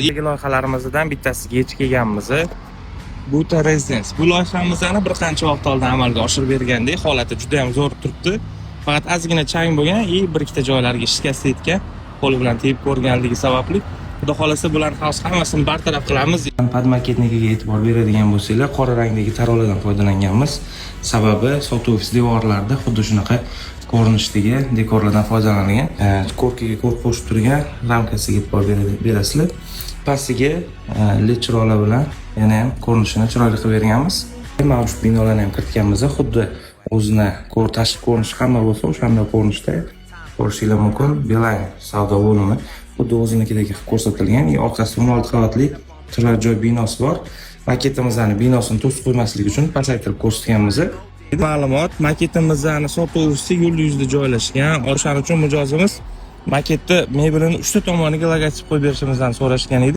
Loyihalarimizdan bittasiga yetib kelganmiz. Buta Residence. Bu loyihamizni bir qancha vaqt oldin amalga oshirib bergandik. Holati juda ham zo'r turibdi. Faqat ozgina chang bo'lgan и bir ikkita joylarga shikast yetgan. Qo'li bilan tegib ko'rganligi sababli, Xudo xolasa, bularni hozir hammasini bartaraf qilamiz. Podmaketnikiga e'tibor beradigan bo'lsanglar, qora rangdagi tarolardan foydalanganmiz. Sababi sotuv ofis devorlarida xuddi shunaqa ko'rinishdagi dekorlardan foydalanilgan. Ko'rkiga ko'rk qo'shib turgan ramkasiga e'tibor berasizlar. Pastiga led chiroqlar bilan yana ham ko'rinishini chiroyli qilib berganmiz. Mavjud binolarni ham kiritganmiz. Xuddi o'zini tashqi ko'rinishi hamma bo'lsa, o'shanda ko'rinishda ko'rishinglar mumkin. Beeline savdo bo'limi xuddi o'zinikidek qilib ko'rsatilgan. И orqasida 16 qavatli turar joy binosi bor. Maketimizni binosini to'sib qo'ymaslik uchun pasaytirib ko'rsatganmiz. Ma'lumot: maketimizni sotuv ofisi yo'l yuzida joylashgan. O'shaning uchun mijozimiz maketni mebelini uchta tomoniga logotip qo'yib berishimizni so'rashgan edi.